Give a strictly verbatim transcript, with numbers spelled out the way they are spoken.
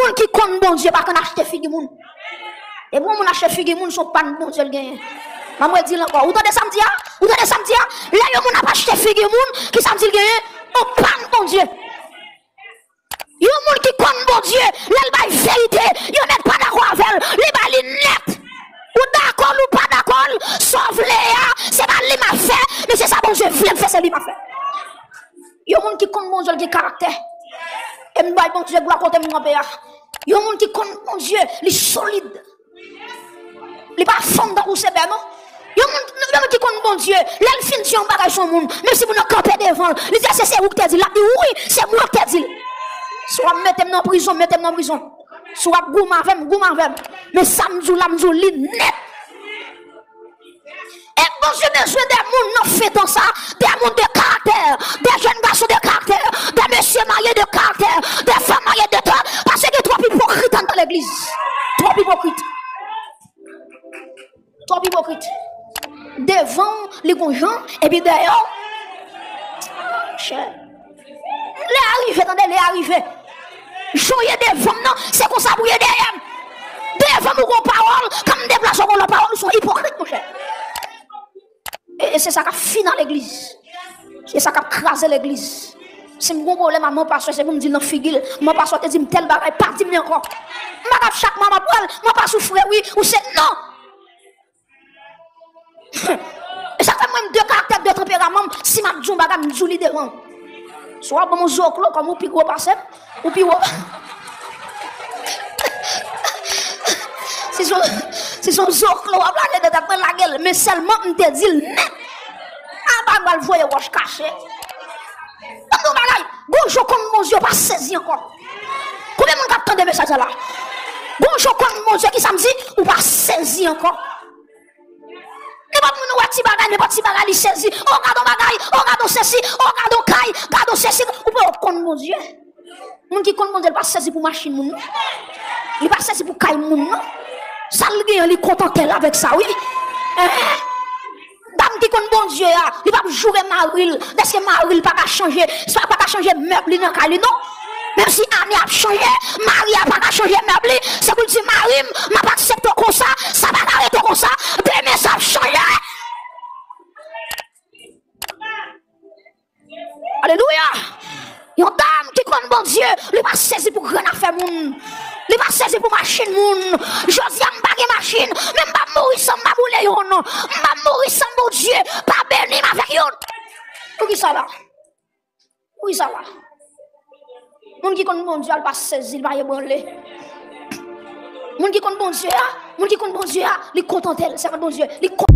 Moun ki konn Bondye pa konn achte figi moun. Depi yon moun achte figi moun, se yon pàn Bondye l genyen. M ap redi l ankò. Ou tande sa m di a? Ou tande sa m di a? Lè yon moun ap achte figi moun, ki sa m di l genyen? Yon pàn Bondye. Yon moun ki konn Bondye, lè l bay verite, yon nèg pa dakò avè l, li ba li nèt. Ou dakò l, ou pa dakò l, sa w vle a, se pa li m ap fè, men se sa Bondye vle m fè, se li m ap fè. Yon moun ki konn Bondye, l gen karaktè. E m bay Bondye glwa kote m kanpe a. Yon moun ki konn Bondye, li solid. Li pa fanm tankou se bè, non. Yon moun, yon moun ki konn Bondye, lè l fin di yon bagay sou yon moun, menm si moun nan kanpe devan l, li di, èske se ou ki te di l? L ap di, wi, se mwen ki te di l. Si w ap mete m nan prizon, mete m nan prizon. Si w ap goumen avè m, goumen avè m. Men sa m di w la, m di w li nèt. E Bondye bezwen de moun nan fen tan sa, de moun de karaktè, de jèn gason de karaktè, de mesye marye de karaktè, de fanm marye de karaktè, paske gen twòp ipokrit anndan legliz. Twòp ipokrit. Twòp ipokrit. Devan w, li gon jan, epi dèyè w, chè. Lè a rive, tande, lè a rive. Jan w ye devan m nan, se konsa pou w ye dèyè m. Devan m, ou gon pawòl, kan m deplase, ou gon lòt pawòl, ou se yon ipokrit, monchè. E, e se sa k ap fini legliz. Se sa k ap kraze legliz. Si m gon pwoblèm a manpastè, se pou m di l nan figi l. Manpastè te di m tèl bagay, pa di m li ankò. M pa ka chak mwa m ap pran l, manpastè ou fre wi, ou se, non. E sa fè mwen m de karaktè, de tanperaman, si m ap di yon bagay, m di w li devan. Si w ap ban m yon zoklo, kòm ou pi gwo pase m, ou pi wo. Si se yon, si se yon zoklo w ap lage nan tèt mwen, lage l. Men sèlman m te di l nèt. A pa m pral voye wòch kache. Ban m di w yon bagay, gon jan w konn Bondye, w pa sezi ankò. Konbyen moun k ap tande mesaj sa la? Gon jan w konn Bondye, ki sa m di? Ou pa sezi ankò. Nenpòt moun ou wè ti bagay, nenpòt ti bagay, li sezi. O, gad on bagay, o, gad on sesi, o, gad on kay, gad on sesi. Ou pa konn Bondye. Moun ki konn Bondye, li pa sezi pou machin moun, non. Li pa sezi pou kay moun, non. Sa l genyen, li kontante l avèk sa, wi. Enhen. Dam ki konn Bondye a, li p ap joure mari l, dèske mari l pa ka chanje, sa pa ka chanje mèb li nan kay li, non. Menm si ane ap chanje, mari a pa ka chanje mèb li, se pou l di, mari m, m ap aksepte w konsa, sa pa ka rete konsa, demen sa ap chanje. Alelouya! Yon dam ki konn Bondye, li pa sezi pou grenn afè moun. Li pa sezi pou machin moun. Jodi a, m pa gen machin, men m pa mouri san m pa boule youn. M pa mouri san Bondye pa beni m avèk youn. Poukisa la? Poukisa la? Moun ki konn Bondye a, li pa sezi, li pa ebranle. Moun ki konn Bondye a, moun ki konn Bondye a, li kontante l, sèvant Bondye, li konn